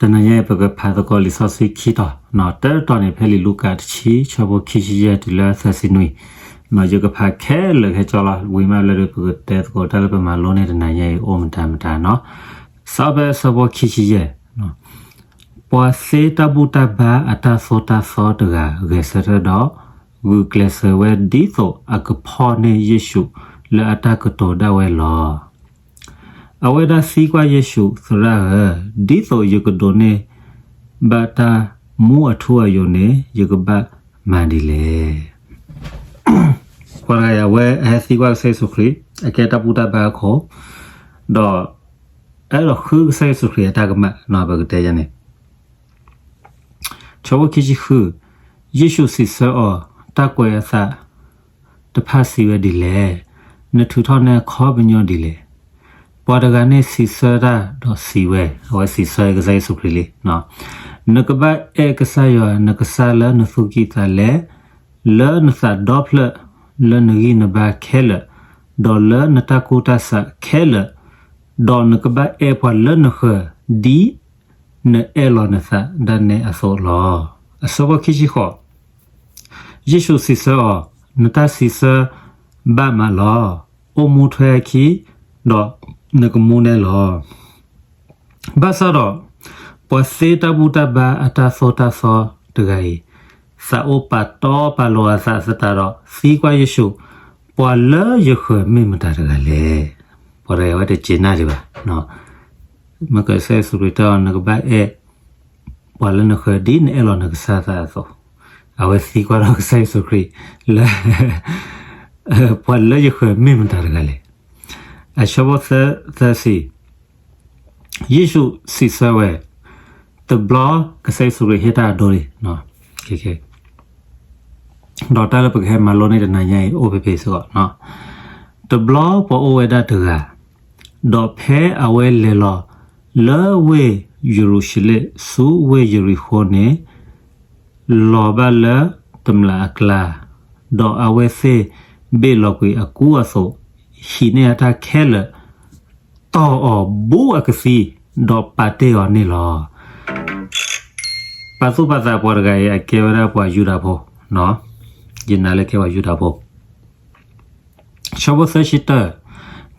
တနံၤညါအံၤ ပကဖးသကိးလံာ်စီဆှံခံတီၤ, တၢတတီၤန့ၣ် ဖဲလံာ်လူၤကၣ်တဆံ ဆၢဖိခံဆံယဲၢ်တုၤလၢသၢဆံနွံ, ယကဖးခဲလၢာ်ခဲဆ့လီၤ, ဝံၤမးလၢဒုး ပကတဲသကိးတၢ်လၢပမၤလိန့ၢ်တနံၤညါအံၤ အိၣ်မတၤမတၤနီၤ. စးဖဲဆၢဖိခံဆံယဲၢ်, ပှၤသ့တၢ်ဘူၣ်တၢ်ဘါအတၢ်သိၣ်တၢ်သီတဂၤ ဂဲၤဆၢထၢၣ်ဒီး ဂုာ်ကျဲးစၢးဝဲဒ်သိးအကဖီၣ်န့ၢ်ယ့ၣ်ၡူးလၢအတၢ်ကတိၤဒၣ်ဝဲလီၤ. အဝဲဒၣ်သံကွၢ်ယ့ၣ်ၡူး, သရၣ်ဧၢ, ဒ်သိးယကဒိးန့ၢ်ဘၣ်တၢ်မူအထူအယိာ်န့ၣ် ယကဘၣ်မၤဒ်လဲၣ်. ပှၤတဂၤအံၤ အဝဲအဟဲသံကွၢ်ကစၢ်ယ့ၣ်ၡူးခရံာ် အကဲတၢ်ဘူၣ်တၢ်ဘါအခိၣ်, ဒီး အဲၣ်ဒိးဃုကစၢ်ယ့ၣ်ၡူးခရံာ်အတၢ်ကမၣ်နီၤ, ပကတဲယၤန့ၣ် ဆၢဖိခံဆံဃု, ယ့ၣ်ၡူးစံးဆၢအီၤ, တၢ်ကွဲးအသးတဖၣ်စံးဝဲဒ်လဲၣ်, နထုးထီၣ်နဲအခီပညီဒ်လဲၣ်. ပှၤတဂၤန့ၣ်စံးဆၢတၢ်ဒီးစံးဝဲ, အဝဲစံးဆၢကစၢ်ယ့ၣ်ၡူးခရံာ်လံ, နကဘၣ်အဲၣ်ကစၢ်ယွၤနကစၢ်လၢနသူၣ်ကံၢ်သးလဲ, လၢနသးဒီဖျၢၣ်, လၢနဂံၢ်နဘါခဲလၢာ်, ဒီးလၢနတၢ်ကူၣ်တၢ်ဆးခဲလၢာ်, ဒီးနကဘၣ်အဲၣ်ပှၤလၢနဃၢၤဒ် နအဲၣ်လီၤနသးဒၣ်နဲအသိးလီၤ. အဆၢဖိခံဆံဃိး, ယ့ၣ်ၡူးစံးဆၢအီၤ, နတၢ်စံးဆၢဘၣ်မးလီၤ. အိၣ်မူထွဲအခံ, ဒီးနကမူနဲလီၤ. ဘၣ်ဆၣ်ဒီး ပှၤသ့တၢ်ဘူၣ်တၢ်ဘါအတၢ်သိၣ်တၢ်သီတဂၤအံၤ, သးအိၣ်ပာ်တီပာ်လိၤအသးသတးဒီး သံကွၢ်ယ့ၣ်ၡူး, ပှၤလၢယဃၢၤမ့ၢ်မတၤတဂၤလဲၣ်. ပှၤတဂၤအံၤ အဝဲတစံးနၢ်ဒံးဘၣ်. မ့ၢ်ကစၢ်ယ့ၣ်ၡူးခရံာ်တဲအီၤ နကဘၣ်အဲၣ်ပှၤလၢနဃၢၤဒ်နအဲၣ်လီၤနကစၢ်သးအသိး, အဝဲသံကွၢ်ဒီးကစၢ်ယ့ၣ်ၡူးခရံာ်လၢ ပှၤလၢယဃၢၤမ့ၢ်မတၤတဂၤလဲၣ်. အဆၢဖိသၢဆံ, ယ့ၣ်ၡူးစံးဆၢဝဲ, တဘျီ, ကစၢ်ယ့ၣ်ၡူးခရံာ်ဟ့ၣ်တၢ်အဒိလံ ဒီးတၢ်လၢပကဟဲမၤလိန့ၢ်တနၤညါအံၤ အိၣ်ဖဲဖဲစ့ၢ်ကီး, တဘျီပှၤအိၣ်ဝဲဒၣ်တဂၤ, ဒီးဖဲအဝဲလဲၤလီၤလၢဝ့ၢ်ယရူၤၡလ့ၣ်ဆူဝ့ၢ်ယရံၤဃိန့ၣ်, လီၤဘၣ်လၢတမျးအကျါ, ဒီးအဝဲသ့ၣ်ဘ့ၣ်လီၤကွံာ်အကူအသိး, ဟံးန့ၢ်အတၢ်ခဲလၢာ်, တီၢ်အီၤဘူးအကသံ, ဒီးပာ်တ့ၢ်အီၤန့ၣ်လီၤ. ပာ်သူၣ်ပာ်သးပှၤတဂၤအံၤ အကဲဝဲဒၣ်ပှၤယူဒၤဖိ, ယနာ်လၢကဲပှၤယူဒၤဖိ. ဆၢဖိသၢဆံတၢ,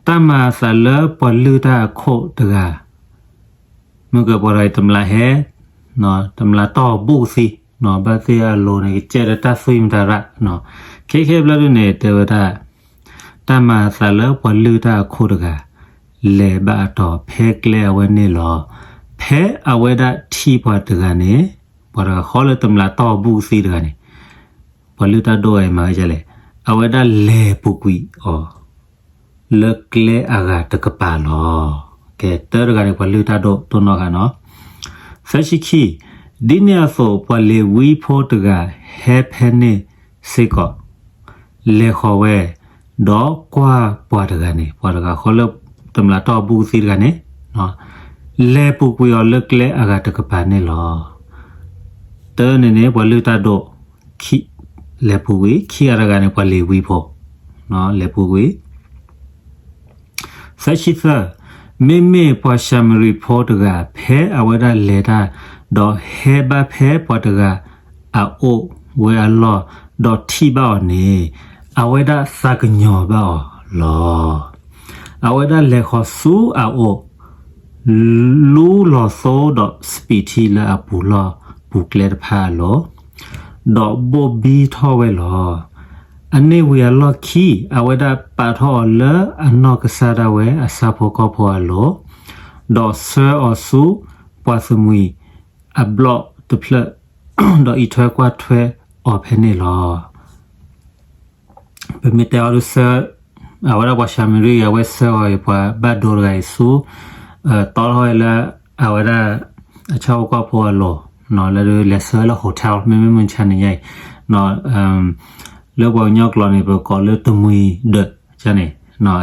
တၢ်မၤအသးလၢပှၤလုၢ်တၢ်အခိၣ်တဂၤ, မ့ၢ်ကပှၤတဂၤအံၤတမျးဟဲ, တမျးတီၢ်အီၤဘူးကသံ, ဘၣ်သ့ၣ်အလိၤန့ၣ် ကစဲးဒီးတၢ်သွံၣ်မတၤရၣ်, ခဲခဲဘျီဒုန့ၣ် တဲဝဲဒၣ်, တၢ်မၤအသးလၢပှၤလုၢ်တၢ်အခိၣ်တဂၤ, လဲၤဘၣ်အတီၤဖဲကျဲအဝဲန့ၣ်လီၤ. ဖဲအဝဲဒၣ်ထံၣ်ပှၤတဂၤန့ၣ်, ပှၤတဂၤဃီလၢတမျးတီၢ်အီၤဘူးကသံတဂၤန့ၣ်, ပှၤလုၢ်တၢ်ဒိၣ်အံၤမၤဝဲဒ်လဲၣ်, အဝဲဒၣ်လဲၤပူၤကွံာ်အီၤ လၢကျဲအဂၤတကပၤလီၤ. ကဲ, တၢတဂၤန့ၣ် ပှၤလုၢ်တၢ်ဒိၣ်တိၢ်နီၣ်ဃာ်နီၤ. သၢဆံခံ, ဒ်န့ၣ်အသိး ပှၤလ့ၤဝံဖိတဂၤဟဲဖဲန့ၣ်စ့ၢ်ကီး, လဲၤဃီၤဝဲ, ဒီးကွၢ်ပှၤတဂၤန့ၣ်, ပှၤတဂၤဃီလၢတမျးတီၢ်အီၤဘူးကသံတဂၤန့ၣ်, လဲၤပူၤကွံာ်အီၤလၢကျဲအဂၤတကပၤန့ၣ်လီၤ. တၢန့ၣ်န့ၣ် ပှၤလုၢ်တၢ်ဒိၣ် လဲၤပူၤကွံာ်, ခံဂၤတဂၤန့ၣ် ပှၤလ့ၤဝံဖိ, လဲၤပူၤကွံာ်. သၢဆံသၢ, မ့မ့ၢ်ပှၤၡၤမရံဖိတဂၤ ဖဲအဝဲဒၣ်လဲၤတၢ်, ဒီးဟဲဘၣ်ဖဲပှၤတဂၤအအိၣ်ဝဲအလီၢ်, ဒီးထံၣ်ဘၣ်အီၤန့ၣ်, အဝဲဒၣ်သးကညီၤဘၣ်အီၤလီၤ. အဝဲဒၣ်လဲၤဃီၤဆူအအိၣ်, လူလီၤသိဒီးစပံးထံလၢအပူၤလီၢ်ပူၤကျဲတဖၣ်အလိၤ, ဒီးဘိၣ်ဘံထီၣ်ဝဲလီၤ. အန့ၣ်ဝံၤအလီၢ်ခံ, အဝဲဒၣ်ပာ်ထီၣ်အီၤလၢအနီၢ်ကစၢ်ဒၣ်ဝဲအဆၣ်ဖိကီၢ်ဖိအလိၤ, ဒီးဆှၢအီၤဆူပှၤသမံၤအဘျီၣ်တဖျၢၣ်, ဒီးအံးထွဲကွၢ်ထွဲအီၤဖဲန့ၣ်လီၤ. ပမ့ၢ်တဲအီၤဒုးဆၢ, အဝဲဒၣ်ပှၤၡၤမရံအံၤ အဝဲဆှၢအီၤအံၤ ပှၤဘၣ်ဒိတဂၤအံၤဆူ, တီထီၣ်ဝဲလၢ, အဝဲဒၣ်, အဆၣ်ဖိကီၢ်ဖိအလိၤ, လၢဒုးလဲၤဆှၢဝဲလၢ hotel မ့မ့ၢ်မုၢ်ဆါန့ၣ်ညါအံၤ, လၢပှၤကညီကျိာ်န့ၣ် ပကိးလၢတမှံၤဒၢးန့ၣ်,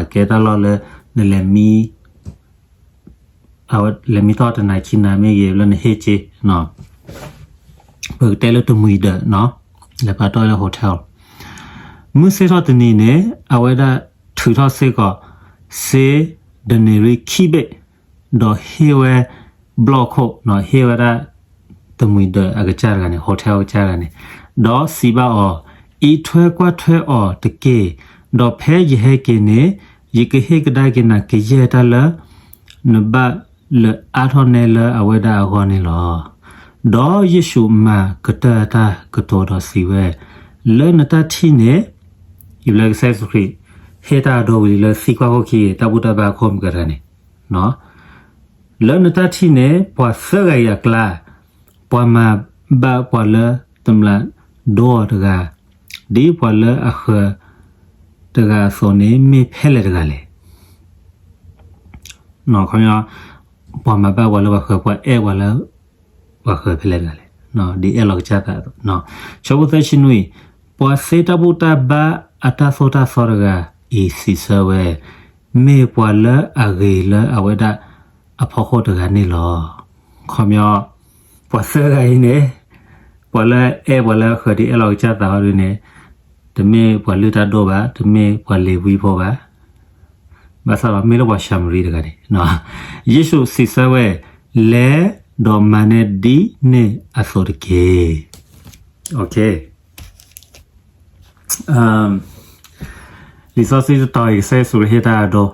အကဲတၢ်လီၢ်လၢ, နလဲၤမံ အဝဲလဲၤမံထီၣ်တနၤခံနၤမ့ၢ်ဂ့ၤ လၢနဟ့ၣ်က့ၤ, ပကတဲလၢတမှံၤဒၢး, လဲၤပာ်တီၢ်လၢ hotel, မုၢ်ဆ့ၣ်ထီၣ်တနံၤန့ၣ် အဝဲဒၣ်ထုးထီၣ်စ့ၢ်ကီး, စ့ဒနံၤရံခံဘ့ၣ်, ဒီးဟ့ၣ်ဝဲ, ဘျီၣ်ခိၣ်နီၤ ဟ့ၣ်ဝဲဒၣ် တမှံၤဒၢးအကစၢ်တဂၤန့ၣ် hotel အကစၢ်တဂၤန့ၣ်, ဒီးစံးဘၣ်အီၤ, အံးထွဲကွၢ်ထွဲအီၤတက့ၢ်, ဒီးဖဲယဟဲက့ၤန့ၣ် ယကဟ့ၣ်ကဒါက့ၤနၤကယဲၢ်တၢ်လၢ နဘၣ်လၢအါထီၣ်နဲလၢအဝဲဒၣ်အဂီၢ်န့ၣ်လီၤ. ဒီးယ့ၣ်ၡူးမၤကတၢၢ်အတၢ်ကတိၤဒီးစံးဝဲ, လၢနတၢ်ထံၣ်န့ၣ်, အံၤလၢကစၢ်ယ့ၣ်ၡူးခရံာ် ဟ့ၣ်တၢ်အဒိဝံၤလံလၢသံကွၢ်ခိၣ်ခံဂ့ၤ တၢ်ဘူၣ်တၢ်ဘါအခိၣ်မုၢ်ကတၢၢ်န့ၣ် လၢနတၢ်ထံၣ်န့ၣ် ပှၤသၢဂၤအံၤအကျါ, ပှၤမၤဘၣ်ပှၤလၢတမျးဒိအီၤတဂၤ, ဒ်ပှၤလၢအဃၢၤတဂၤအသိးန့ၣ် မ့ၢ်ဖဲလဲၣ်တဂၤလဲၣ်. ပှၤမၤဘၣ်ပှၤလၢပှၤဃၢၤ ပှၤအဲၣ်ပှၤလၢ ပှၤဃၢၤဖဲလဲၣ်တဂၤလဲၣ်, ဒ်အဲၣ်လီၤကစၢ်သးအသိး, ဆၢဖိသၢဆံနွံ, ပှၤသ့တၢ်ဘူၣ်တၢ်ဘါအတၢ်သိၣ်တၢ်သီတဂၤအံၤစံးဆၢဝဲ, မ့ၢ်ပှၤလၢအဂ့ၤလၢအဝဲဒၣ်အဖီခိၣ်တဂၤန့ၣ်လီၤ. ခီပညီ, ပှၤသၢဂၤအံၤန့ၣ်, ပှၤလၢအဲၣ်ပှၤလၢဃၢၤဒ်အဲၣ်လီၤကစၢ်သးဟီဒုန့ၣ်, တမ့ၢ်ပှၤလုၢ်တၢ်ဒိၣ်ဘၣ်, တမ့ၢ်ပှၤလ့ၤဝံဖိဘၣ်, ဘၣ်ဆၣ်ဒီးမ့ၢ်လၢပှၤၡၤမရံတဂၤန့ၣ်, ယ့ၣ်ၡူးစံးဆၢဝဲ, လဲၤဒီးမၤန့ၢ်ဒ်န့ၣ်အသိးတက့ၢ်. လံာ်စီဆှံတတီၤအံၤ ကစၢ်ယ့ၣ်ၡူးခရံာ်ဟ့ၣ်တၢ်အဒိ,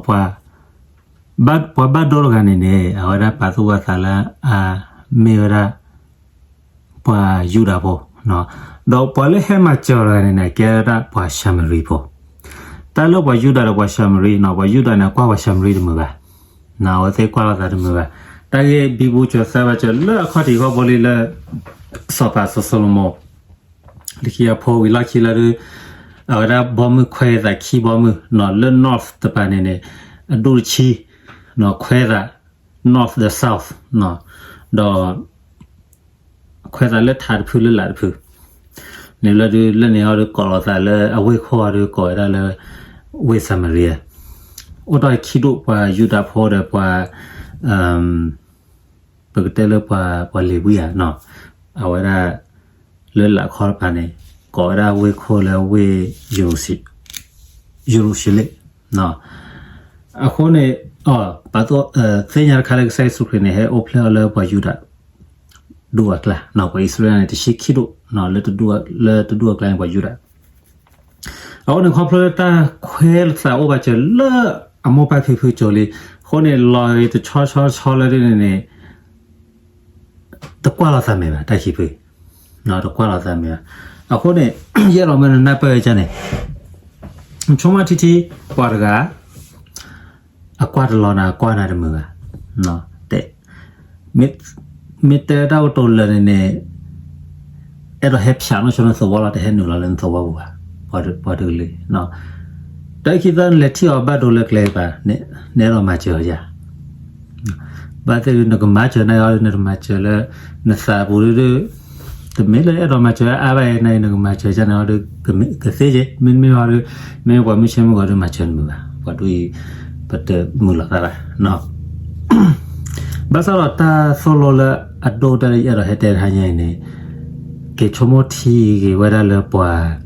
ပှၤဘၣ်ဒိတဂၤန့ၣ်န့ၣ် အဝဲဒၣ်ပာ်သူၣ်ပာ်သးလၢအမ့ၢ်ဝဲဒၣ် ပှၤယူဒၤဖိ, ဒီးပှၤလၢဟဲမၤစၢၤအီၤတဂၤန့ၣ်န့ၣ် ကဲဝဲဒၣ်ပှၤၡၤမရံဖိ, တၢ်လၢပှၤယူဒၤဒီးပှၤၡၤမရံ, ပှၤယူဒၤန့ၣ် ကွၢ်ပှၤၡၤမရံတမုာ်ဘၣ်, အဝဲသ့ၣ်ကွၢ်လိာ်သးတမုာ်ဘၣ်, တၢ်ဂ့ၢ်ဘံဘူစၢၤသၢဘၣ်စၢၤလၢအခီၣ်ထံးခီၣ်ဘိလံလၢ စီၤပၤစီၤၡလိၤမိၣ် လၢခံအဖိဝံၤလီၢ်ခံလၢဒုး, အဝဲဒၣ်ဘီမုၢ်ခွဲးသးခံဘီမုၢ်, လၢ north တပၤန့ၣ်န့ၣ်, အဒိၣ်တဆံ, ခွဲးသး, north the south, ဒီး ခွဲးသးလၢထးတဖုလၢလာ်တဖု, န့ၣ်လၢဒုးလၢန့ၣ်ဟီဒုးကိးလိာ်သးလၢအဝ့ၢ်ခိၣ်ဟီဒုးကိးဝဲဒၣ်လၢ ဝ့ၢ်စၤမရံယါ, အိၣ်တ့ၢ်ခံဒိၣ်ပှၤယူဒၤဖိဒီးပှၤ ပကတဲလၢပှၤလ့ၤဝံဧါ, အဝဲဒၣ် လၢလာ်ခီတပၤန့ၣ် ကိးဝဲဒၣ်ဝ့ၢ်ခိၣ်လၢဝ့ၢ် ယရူၤၡလ့ၣ်, အဃိန့ၣ် ပာ်သ့ၣ်ညါတခါလၢကစၢ်ယ့ၣ်ၡူးခရံာ်န့ၣ် ဟဲအိၣ်ဖျဲၣ်အီၤလၢပှၤယူဒၤ ဒူၣ်အကျါ, ပှၤအံၣ်စရ့လးန့ၣ် တဆံခံဒိၣ်, လၢတဒူၣ်အကျါန့ၣ်ပှၤယူဒၤ အဃိန့ၣ်ခီဖျိလၢတၢ်ခွဲးသးအိၣ်ဘၣ်စၢၤလၢအမိၢ်ပၢ်ဖံဖုကၠိလံ, အဃိန့ၣ်လီၤဂ့ၤတဆီဆီဆီလၢဒ်န့ၣ်န့ၣ် တကွၢ်လိာ်သးမဲာ်ဘၣ် တၢ်ခံဖု, တကွၢ်လိာ်သးမဲာ်ဘၣ်, အဃိန့ၣ် ယအဲၣ်ဒိးမၢနနၢ်ပၢၢ်ဝဲဒ်န့ၣ်, ဆိကမိၣ်ထံထံ ပှၤတဂၤ အကွၢ်တလီၤနၤ အကွၢ်နၤတမုာ်ဘၣ်, တဲ မ့ၢ်တဲတၢ်ကတိၤလၢာ်န့ၣ်န့ၣ် အဲၣ်ဒိးဟဲဖျးနီၢ်ဆိနသဝီလီၤ တဟဲနုာ်လီၤလၢနသဝီပူၤဘၣ်, ပှၤတကလုာ်, တၢ်ခံသၢနလဲၤထံၣ်အီၤဘၣ်ဒိလၢကျဲဘၣ်, နအဲၣ်ဒိးမၤစၢၤအီၤယါ, ဘၣ်သ့ၣ်ဒုးနကမၤစၢၤနၤအီၤဒုး နတမၤစၢၤလၢ နသးပူၤဒုး တမ့ၢ်လၢအဲၣ်ဒိးမၤစၢၤအါဘၣ်အံၤ နကမၤစၢၤကန့ၣ်အီၤဒုး ကသ့ယဲ, မ့တမ့ၢ်အီၤဒုး မ့မ့ၢ်ပှၤမုၢ်ဆ့မုၢ်ဂီၤဒုးမၤစၢၤနမုာ်ဘၣ်, ပှၤဒ်အံၤ ပတမုာ်လိာ်သးဘၣ် ဘၣ်ဆၣ်ဒီးတၢ်သိၣ်လိလၢအဒိၣ်တၢ်လၢယအဲၣ်ဒိးဟဲတဲတဟါညါအံၤန့ၣ် က့ၤဆိကမိၣ်ထံဂ့ၤဝဲဒၣ်လၢပှၤ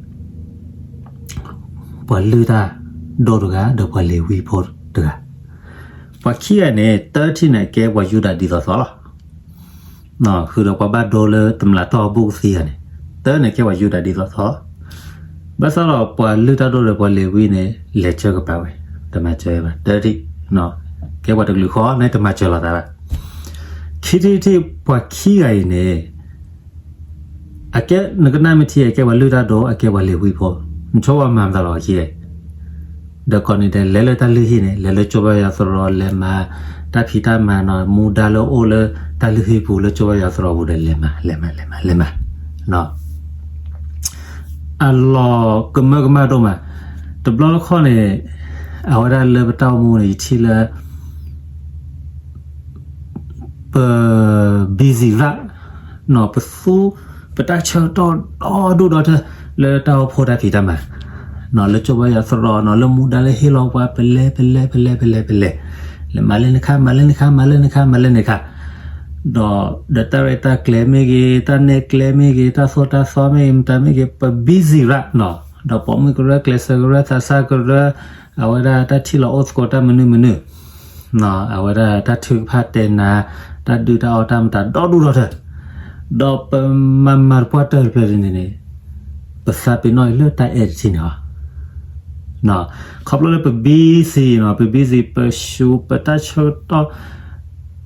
ပှၤလုၢ်တၢ်ဒိၣ်တဂၤ ဒီးပှၤလ့ၤဝံဖိတဂၤ, ပှၤခံဂၤန့ၣ် တၢထံၣ်န့ၣ်ကဲပှၤယူဒၤဒ်သိးသိးလီၤ. ဃုာ်ဒီးပှၤဘၣ်ဒိလၢတမျးထီၣ်အဘူၣ်ကသံဂၤန့ၣ် တၢန့ၣ်ကဲပှၤယူဒၤဒ်သိးသိးလီၤ. ဘၣ်ဆၣ်ဒီးပှၤလုၢ်တၢ်ဒိၣ်ဒီးပှၤလ့ၤဝံန့ၣ် လဲၤဆှၢကပၤဝဲ တမၤစၢၤဘၣ် တၢထံၣ်, ကဲပှၤတကလုာ်ဃီ နတမၤစၢၤလိာ်သးဘၣ်. ခံထံၣ်တထံၣ် ပှၤခံဂၤအံၤန့ၣ် အကဲနကနၣ်မ့ၢ်ထံ အကဲပှၤလုၢ်တၢ်ဒိၣ် အကဲပှၤလ့ၤဝံဖိ, နဆိကမိၣ်မၤမတၤလီၤခံဂၤအံၤ, ဒီးကိးနံၤဒဲး လဲၤလၢတၢ်လုၢ်ဟံၣ်န့ၣ် လဲၤလၢကၠိဘါယွၤသရိာ် လဲၤမၤတၢ်ဖံးတၢ်မၤနီၤ မူဒါလၢအိၣ်လၢတၢ်လုၢ်ဟံၣ်ပူၤလၢကၠိဘါယွၤသရိာ်ပူၤဒီး လဲၤမၤ လဲၤမၤ လဲၤမၤ လဲၤမၤ အလီၢ်ကမၢကမၣ်ဒိၣ်မး, တဘျီတခီၣ်န့ၣ် အဝဲဒၣ်လၢပတၢ်အိၣ်မူန့ၣ် ယထံၣ်လၢ ပ busy ရၣ်, ပသူ ပတၢ်ဆၢကတီၢ်ဒီဒူၣ်ဒီထၢ လၢတၢ်အိၣ်ဖှိၣ်တၢ်ဖံးတၢ်မၤ, လၢကၠိဘါယွၤသရိာ်နီၤ လၢမူဒါလၢဟ့ၣ်လီၤပှၤ ပလဲၤ ပလဲၤ ပလဲၤ ပလဲၤ ပလဲၤ, လဲၤမၤလၢန့ၣ်ခါ မၤလၢန့ၣ်ခါ မၤလၢန့ၣ်ခါ မၤလၢန့ၣ်ခါ, ဒီး ဒီးတၢ်ရဲၣ်တၢ်ကျဲၤမ့ၢ်ဂ့ၤ တၢ်နဲၣ်ကျဲမ့ၢ်ဂ့ၤ တၢ်သိၣ်တၢ်သီမ့ၢ်ဂ့ၤ မတၤမ့ၢ်ဂ့ၤ ပ busy ရၣ်နီၤ, ဒီးပိာ်မုၣ်ကရၢ ကျဲးစၢးကရၢ သးစၢ်ကရၢ အဝဲဒၣ်တၢ်ထံၣ်လီၤအိၣ်သကိးတၢ်မနုၤမနုၤ အဝဲဒၣ်တၢ်ထုကဖၣ်တဲနၤ, တၢ်ဒုၣ်တၢ်အီၣ်တၢ်မတၤဒီဒူၣ်ဒီထၢ, ဒီးပမၤမၤတပှၢ်တၢၢ်တဖျၢၣ်န့ၣ်န့ၣ်, ပသးပ့ၤနီၣ်အံၤလၢတၢ်အဲၣ်တထံၣ်န့ၣ်လီၤ. ခီဖျိလၢပ busy နီၤ, ပ busy ပၡူး ပတၢ်ဆၢကတီၢ်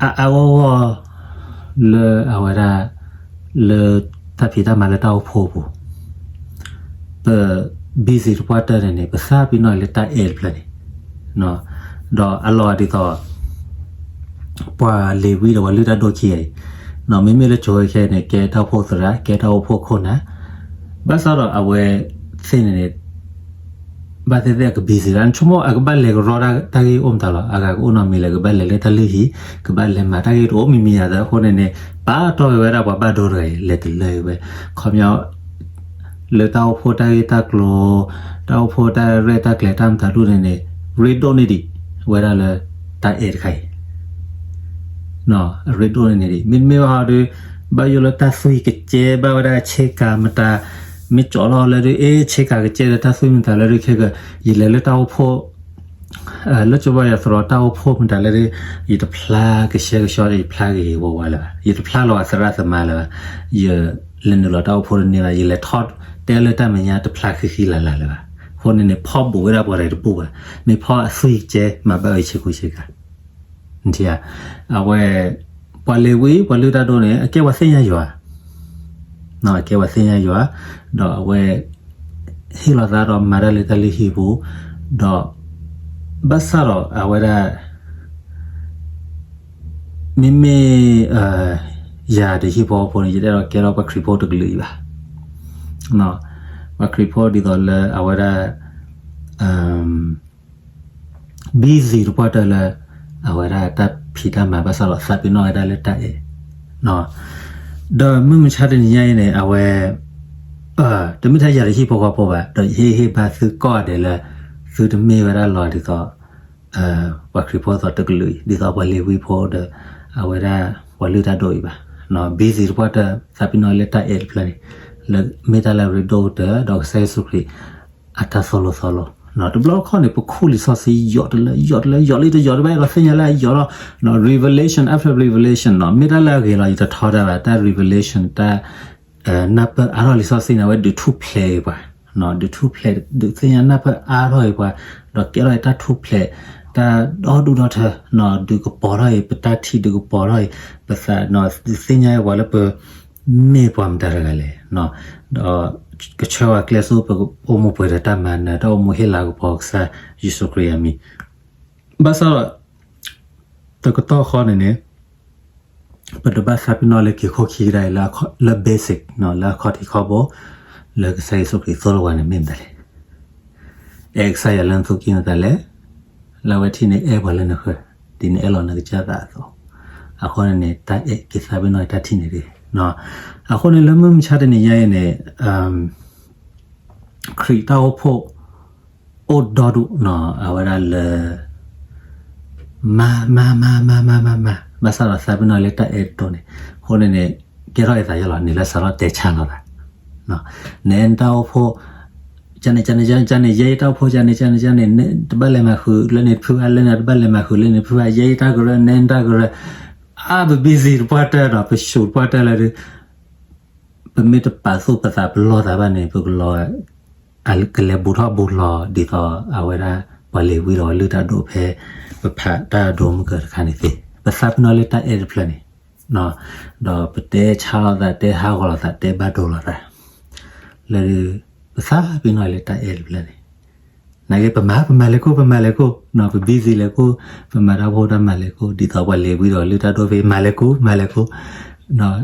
အါအါဂီၢ်ဂီၢ် လၢအဝဲဒၣ် လၢတၢ်ဖံးတၢ်မၤလၢတၢ်အိၣ်ဖှိၣ်အပူၤ, ပ busy တပှၢ်တၢၢ်န့ၣ်န့ၣ် ပသးပ့ၤနီၣ်အံၤလၢတၢ်အဲၣ်တဖျၢၣ်န့ၣ်, ဒီးအလီၢ်ဒ်သိး ပှၤလ့ၤဝံဒီးပှၤလုၢ်တၢ်ဒိၣ်ခံဂၤအံၤ, မ့မ့ၢ်လၢကၠိၤဝဲခဲအံၤန့ၣ် ကဲတၢ်အိၣ်ဖှိၣ်သရၣ်, ကဲတၢ်အိၣ်ဖှိၣ်ခိၣ်နၢ်, ဘၣ်ဆၣ်ဒီးအဝဲသ့ၣ်န့ၣ်န့ၣ် ဘၣ်သ့ၣ်သ့ၣ်အက busy လၢ နဆိကမိၣ်အကဘၣ်လဲၤကရီတၢ်ဂ့ၢ်အိၣ်မတၤလီၤ, အဂၤကအိၣ်နီတမံၤလၢၤ ကဘၣ်လဲၤလၢတၢ်လုၢ်ဟံၣ်, ကဘၣ်လဲၤမၤတၢ်ဂ့ၢ်တအိၣ်မံၤမံၤယၤသၢအဃိန့ၣ်န့ၣ် ပာ်တီၢ်ဝဲဒၣ်ပှၤဘၣ်ဒိတဂၤအံၤ လဲၤတလၢဝဲ, ခီပညီ လၢတၢ်အိၣ်ဖှိၣ်တၢ်ဂ့ၢ်တၢ်ကျိၤ, တၢ်အိၣ်ဖှိၣ်တၢ်ရဲၣ်တၢ်ကျဲၤတၢ်မတၤဒိၣ်န့ၣ်န့ၣ် ရ့ဒိၣ်န့ၢ်ဒံး ဝဲဒၣ်လၢတၢ်အဲၣ်တခါအံၤ အရ့ဒိၣ်န့ၢ်ဒံး, မ့တမ့ၢ်ဘၣ်ဟီဒီး ဘၣ်ယိၣ်လၢတၢ်သွံၣ်ကစဲ ဘၣ်ဝဲဒၣ်ဆ့ကၤမတၤ, မ့ၢ်ကၠီလီၤလၢဒုး အ့ ဆ့ကၤကစဲဒီးတၢ်သွံၣ်မတၤလၢဒုးခဲက ယလဲၤလၢတၢ်အိၣ်ဖှိၣ် လၢကၠိဘၣ်ယၤသရီတၢ်အိၣ်ဖှိၣ်မတၤလၢဒုး ယတဖျါကဆှဲကဆှီဒီး ယဖျါဂ့ၤဂ့ၤဝါဝါလၢၤဘၣ်, ယတဖျါလီၤအသရၣ်သမါလၢၤဘၣ်, ယလဲၤနုာ်လီၤတၢ်အိၣ်ဖှိၣ်တန့ၢ်ဘၣ်, ယလဲၤထီၣ်တဲလၢတၢ်မဲာ်ညါတဖျါဃံဃံလၤလၤလၢၤဘၣ်, အဃိန့ၣ်န့ၣ် ဖီၣ်ဘူးဝဲဒၣ်ပှၤတဂၤတဘူၣ်ဘၣ်, မ့ၢ်ဖီၣ်အသွံၣ်ကစဲ မၤဘၣ်ဝဲဆ့ကူဆ့ကၤ အဝဲ ပှၤလ့ၤဝံ ပှၤလုၢ်တၢ်ဒိၣ်န့ၣ် အကဲပှၤသ့ၣ်ညါယွၤ, အကဲပှၤသ့ၣ်ညါယွၤ, ဒီးအဝဲ ဟ့ၣ်လီၤသးဒီးမၤတၢ်လၢတၢ်လုၢ်ဟံၣ်ပူၤ, ဒီး ဘၣ်ဆၣ်ဒီးအဝဲဒၣ် မ့မ့ၢ် ယၤတဟံၣ်ဖိဃီဖိန့ၣ် ယတအဲၣ်ဒိးကဲထီၣ်ပှၤခရံာ်ဖိတကလုာ်အံၤဘၣ်, ပှၤခရံာ်ဖိဒ်သိးလၢအဝဲဒၣ် busy တပှၢ်တၢၢ်လၢ အဝဲဒၣ်တၢ်ဖံးတၢ်မၤဘၣ်ဆၣ်ဒီးသးပ့ၤနီၣ်ဝဲဒၣ်လၢတၢ်အဲၣ်, ဒီးမုၢ်မဆါတနံၤညါအံၤန့ၣ် အဝဲ တမ့ၢ်ထဲယၤတဟံၣ်ဖိဃီဖိဘၣ် ဒီးယဟ့ၣ်ဂံၢ်ဘါသုကိးဂၤဒဲးလၢ သုတမ့ၢ်ဝဲဒၣ်လီၤဒ်သိး ပှၤခရံာ်ဖိသိးတကလုာ်အံၤ ဒ်သိးပှၤလ့ၤဝံဖိဒီး အဝဲဒၣ်ပှၤလုၢ်တၢ်ဒိၣ်အံၤဘၣ်, busy တပှၢ်တၢၢ် သးပ့ၤနီၣ်လၢတၢ်အဲၣ်တဖျၢၣ်န့ၣ် လၢမ့ၢ်တၢ်လၢအရ့ဒိၣ်ကတၢၢ် ဒီးကစၢ်ယ့ၣ်ၡူးခရံာ် အတၢ်သိၣ်လိသီလိ, တဘျီတခီၣ်န့ၣ် ပခူၣ်လံာ်စီဆှံယိးတလၢယိးတလၢ ယိးလံတယိးတဘၣ်ဒီးသ့ၣ်ညါလၢအယိးလီၤ, revelation after revelation မ့ၢ်တၢ်လၢအဂ့ၤလီၤ ယတထီဒါဘၣ် တၢ် revelation တၢ် နၢ်ပၢၢ်အါထီၣ်လံာ်စီဆှံန့ၣ် အဝဲဒုးထူၣ်ဖျဲးပှၤ, ဒုးထူၣ်ဖျဲး ဒုးသ့ၣ်ညါနၢ်ပၢၢ်အါထီၣ်အံၤပှၤ, ဒီးကဲထီၣ်အံၤတၢ်ထူၣ်ဖျဲး တၢ်ဒီဒူၣ်ဒီထၢ ဒုးကပီၤထီၣ်အံၤ ပတၢ်ထံၣ်ဒုးကပီၤထီၣ်အံၤ ပသး ဒုးသ့ၣ်ညါအံၤပှၤလၢပ မ့ၢ်ပှၤမတၤတဂၤလဲၣ်, ဒီးကဆှၢပှၤကျဲဆိ ပအိၣ်မူပှဲၤဒီးတၢ်မၤနၢၤ တၢ်အိၣ်မူဟ့ၣ်လၤကပီၤကစၢ်ယ့ၣ်ၡူးခရံာ်အမံၤ, ဘၣ်ဆၣ်ဒီး တကတီၢ်ဃီန့ၣ်န့ၣ် ပတဘၣ်သးပ့ၤနီၣ်လၢက့ၤခိၣ်ခံကဒါအံၤ လၢ basic လၢအခီၣ်ထံးခီၣ်ဘိ လၢကစၢ်ယ့ၣ်ၡူးခရံာ်သိၣ်လိပှၤန့ၣ် မ့ၢ်မတၤလဲၣ်. အဲၣ်ကစၢ်ယွၤလၢနသူၣ်ကံၢ်နသးလဲၣ်, လၢအဝဲထံၣ်န့ၣ်အဲၣ်ပှၤလၢနဃၢၤ, ဒ်နအဲၣ်လီၤနကစၢ်သးအသိး, အဃိန့ၣ်န့ၣ် တၢ်အဲၣ်က့ၤသးပ့ၤနီၣ်တၢ်ထံၣ်န့ၣ်တဂ့ၤ. အဃိန့ၣ်လၢမုၢ်မဆါတနံၤညါအံၤန့ၣ် ခရံာ်တၢ်အိၣ်ဖှိၣ် အိၣ်ဒီဒူၣ် အဝဲဒၣ်လၢ မၤ မၤ မၤ မၤ မၤ မၤ မၤ ဘၣ်ဆၣ်ဒီးသးပ့ၤနီၣ်လၢတၢ်အဲၣ်တတီၤန့ၣ်, အဃိန့ၣ်န့ၣ် ကဲထီၣ်အသးယဲလီၤန့ၣ် လၢစးထီၣ်တဲဆါလီၤသး, နအဲၣ်နတၢ်အိၣ်ဖှိၣ် ကန့ၣ် ကန့ၣ် ကန့ၣ် ယဲယတၢ်အိၣ်ဖှိၣ် ကန့ၣ် ကန့ၣ် ကန့ၣ် တဘၣ်လဲၤမၤဃုာ်လၢန့ၣ်တဖုဘၣ် လၢန့ၣ်တဘၣ်လဲၤမၤဃုာ်လၢန့ၣ်တဖုဘၣ် ယဲယတၢ်ကရၢ နအဲၣ်နတၢ်ကရၢ, အါ ပ busy တပှၢ်တၢၢ်ဒီး ပဆူးတပှၢ်တၢၢ်လၢဒုး ပမ့ၢ်တပာ်သူၣ်ပသးပလီၢ်သးဘၣ်န့ၣ် ပကလီၤ ကလဲၤဘူးထီၣ်ဘူးလီၤ ဒ်သိးအဝဲဒၣ် ပှၤလ့ၤဝံဒီးပှၤလုၢ်တၢ်ဒိၣ်ဖဲ ပဖးတၢ်ဒိမုၢ်ကၢၤတခါန့ၣ်သ့, ပသးပ့ၤနီၣ်လၢတၢ်အဲၣ်တဖျၢၣ်န့ၣ်, ဒီးပတဲဆါလိာ်သး တဲဟးဂီၤလိာ်သး တဲဘၣ်ဒိလိာ်သး, လၢ ပသးပ့ၤနီၣ်လၢတၢ်အဲၣ်တဖျၢၣ်န့ၣ်, နာ်က့ ပမၤ ပမၤလဲၤကိၣ် ပမၤလဲၤကိၣ်, ပ busy လဲၤကိၣ်, ပမၤတၢ်အိၣ်ဖှိၣ်တၢ်မၤလဲၤကိၣ် ဒ်သိးပှၤလ့ၤဝံဒီးလုၢ်တၢ်ဒိၣ်ဖဲ မၤလဲၤကိၣ် မၤလဲၤကိၣ်,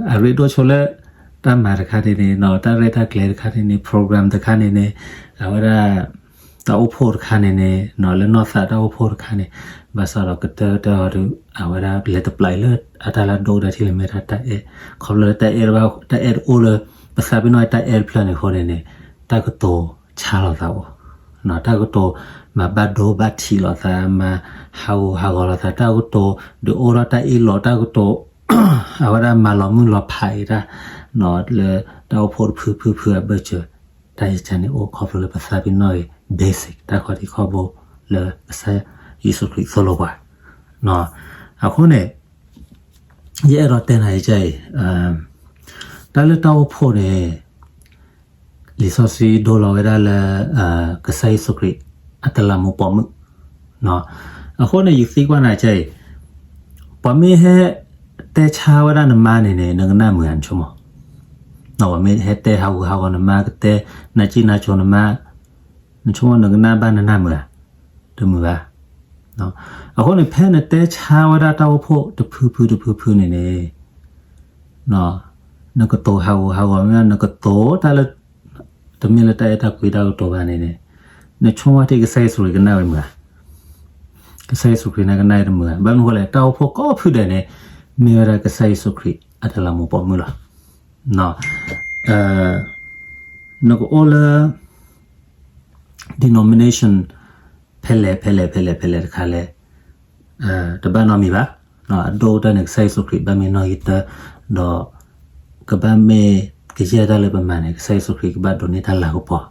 အရ့ဒိၣ်ဆိလၢ တၢ်မၤတခါန့ၣ်န့ၣ် တၢ်ရဲၣ်တၢ်ကျဲၤတခါန့ၣ်န့ၣ် program တခါန့ၣ်န့ၣ် အဝဲဒၣ် တၢ်အိၣ်ဖှိၣ်တခါန့ၣ်န့ၣ် လၢနီၢ်သးတၢ်အိၣ်ဖှိၣ်တခါန့ၣ် ဘၣ်ဆၣ်ဒီးကတၢၢ်တၢၢ်ဒီး အဝဲဒၣ်လဲၤတပျးအံၤလၢအတၢ်လၢအဒိၣ်ကတၢၢ်ထံၣ်လၢမ့ၢ်တၢ်အဲၣ်, ခီဖျိလၢတၢ်အဲၣ်တဘၣ် တၢ်အဲၣ်တအိၣ်လၢ ပသးပ့ၤနီၣ်တၢ်အဲၣ်တဖျၢၣ်န့ၣ်အဃိန့ၣ်န့ၣ် တၢ်ကတိၤဆါလိာ်သးအိၣ်, တၢ်ကတိၤမၤဘၣ်ဒိဘၣ်ထံးလိာ်သး မၤဟးဂူာ်ဟးဂီၤလိာ်သး တၢ်ကတိၤဒုးအိၣ်ထီၣ်တၢ်အ့ၣ်လိာ် တၢ်ကတိၤ အဝဲဒၣ်မၤလီၤမုၢ်လီၤဖးအံၤတၢ် လၢတၢ်အိၣ်ဖှိၣ်တဖုဖုဖုအဘၢၣ်စၢၤ, တၢ်ယကန့ၣ်အိၣ်ခီဖျိလၢပသးပ့ၤနီၣ်အံၤ basic တၢ်ခီၣ်ထံးခီၣ်ဘိ လၢကစၢ်ယ့ၣ်ၡူးခရံာ်သိၣ်လိပှၤ, အဃိန့ၣ် ယအဲၣ်ဒိးတဲနၤအံၤ တၢ်လၢတၢ်အိၣ်ဖှိၣ်န့ၣ် လံာ်စီဆှံဒိလီၤဝဲဒၣ်လၢ ကစၢ်ယ့ၣ်ၡူးခရံာ်အတလးမူးပိာ်မုၣ်. အဃိန့ၣ် ယသံကွၢ်နၤအံၤ, ပှၤမ့ၢ်ဟဲတဲဆါဝဲဒၣ်နမါန့ၣ်န့ၣ် နကနၣ်မုာ်ဧါ နဆိကမိၣ်. ပှၤမ့ၢ်ဟဲတဲဟးဂူာ်ဟးဂီၤနမါ, ကတဲနၤကံၣ်နၤစိၤနမါ, နဆိကမိၣ်နကနၣ်ဘၣ်နနၢ်မုာ်ဧါ, တမုာ်ဘၣ်. အဃိန့ၣ် ဖဲနတဲဆါဝဲဒၣ်တၢ်အိၣ်ဖှိၣ်တဖုဖုတဖုဖုန့ၣ်န့ၣ် နကတိၤဟးဂူာ်ဟးဂီၤမ့ၢ် နကတိၤတၢ်လၢ တမ့ၢ်လၢတၢ်အဲၣ်တၢ်ကွံတၢ်ကတိၤဘၣ်န့ၣ်န့ၣ်, နဆိကမိၣ်ထံ ကစၢ်ယ့ၣ်ၡူးခရံာ်ကနၣ်ဝဲမုာ်ဧါ. ကစၢ်ယ့ၣ်ၡူးခရံာ်န့ၣ်ကနၣ်ဝဲတမုာ်ဧါ. ဘၣ်မနုၤဃိလဲၣ်, တၢ်အိၣ်ဖှိၣ်ကိးဖုဒဲးန့ၣ် မ့ၢ်ဝဲဒၣ်ကစၢ်ယ့ၣ်ၡူးခရံာ်အတလးမူးပိာ်မုၣ်လီၤ. နကအိၣ်လၢ denomination ဖဲလဲၣ်ဖဲလဲၣ်ဖဲလဲၣ်ဖဲလဲၣ်တခါလဲၣ်, တဘၣ်နီတမံၤဘၣ်. အဒိၣ်ကတၢၢ်န့ၣ် ကစၢ်ယ့ၣ်ၡူးခရံာ်ဘၣ်မ့ၢ်နီၣ်ဂံၢ်တၢ, ဒီးကဘၣ်မ့ၢ်ကယဲၢ်တၢ်လၢပမၤန့ၣ် ကစၢ်ယ့ၣ်ၡူးခရံာ်ကဘၣ်ဒိးန့ၢ်တၢ်လၤကပီၤ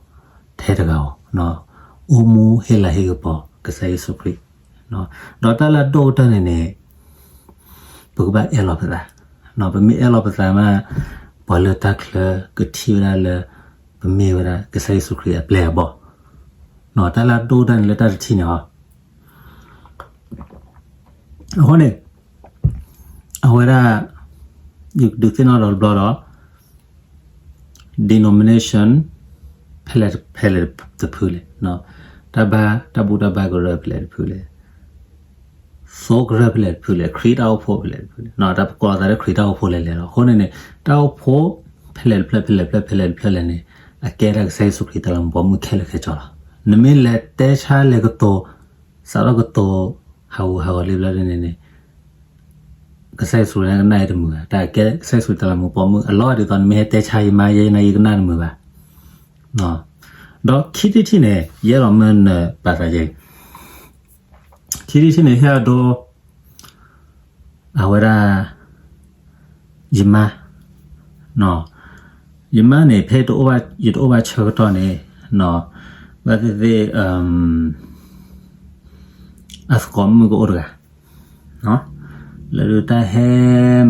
ထဲတဂၤဧိၤ, အိၣ်မူဟ့ၣ်လၤဟ့ၣ်ကပီၤ ကစၢ်ယ့ၣ်ၡူးခရံာ်. ဒီးတၢ်လၢအဒိၣ်ကတၢၢ်န့ၣ်န့ၣ် ပကဘၣ်အဲၣ်လီၤပသး, ပမ့ၢ်အဲၣ်လီၤပသးမး ပှၤလၢတၢ်ချၢကထံၣ်ဝဲဒၣ်လၢ ပမ့ၢ်ဝဲဒၣ်ကစၢ်ယ့ၣ်ၡူးခရံာ်အပျဲၢ်အဘီၣ်. တၢ်လၢအဒိၣ်ကတၢၢ်န့ၣ်လၢတၢ်တထံၣ်န့ၣ်လီၤ. အဃိန့ၣ် အဝဲဒၣ် ယကဒုးသ့ၣ်နီၣ်ဒီးတဘျီဒီး denomination ဖဲလဲၣ်ဖဲလဲၣ်တဖုလဲၣ်, တၢ်ဘါတၢ်ဘူၣ်တၢ်ဘါကရၢဖဲလဲၣ်တဖုလဲၣ်, သိကရၢဖဲလဲၣ်တဖုလဲၣ်, ခရံာ်တၢ်အိၣ်ဖှိၣ်ဖဲလဲၣ်တဖုလဲၣ်, တၢ်ပကိးသးလၢခရံာ်တၢ်အိၣ်ဖှိၣ်လဲၣ်လဲၣ်လီၤ. အဃိန့ၣ်န့ၣ် တၢ်အိၣ်ဖှိၣ်ဖဲလဲၣ်တဖျၢၣ်ဖဲလဲၣ်တဖျၢၣ်ဖဲလဲၣ်တဖျၢၣ်လဲၣ်န့ၣ် အကဲဒၣ်ကစၢ်ယ့ၣ်ၡူးခရံာ်တလးမူးပိာ်မုၣ်ခဲလၢာ်ခဲဆ့လီၤ. နမ့ၢ်လဲၤတဲဆါလဲၤကတိၤ စးထီၣ်ကတိၤ ဟးဂူာ်ဟးဂီၤလံဘျီဒ်န့ၣ်န့ၣ် ကစၢ်ယ့ၣ်ၡူးန့ၣ်ကနၣ်ယတမုာ်ဘၣ်. တၢ်ကဲကစၢ်ယ့ၣ်ၡူးတလးမူးပိာ်မုၣ်အလီၢ်ဒ်သိး နမ့ၢ်ဟဲတဲဆါယမါယဲယနါ ယကနၣ်တမုာ်ဘၣ်. ဒီးခံထံၣ်တထံၣ်န့ၣ် ယအဲၣ်ဒိးမၢနၢ်ပာ်သးယဲၢ်, ခံထံၣ်တထံၣ်န့ၣ် ဟဲအဒိ အဝဲဒၣ် ယမါ, ယမါန့ၣ် ဖဲယတအိၣ်ဘၣ်ဆၢကတီၢ်န့ၣ် ဘၣ်သ့ၣ်သ့ၣ် အသကိးမုၣ်ကအိၣ်တဂၤ လၢတၢ်ဟဲ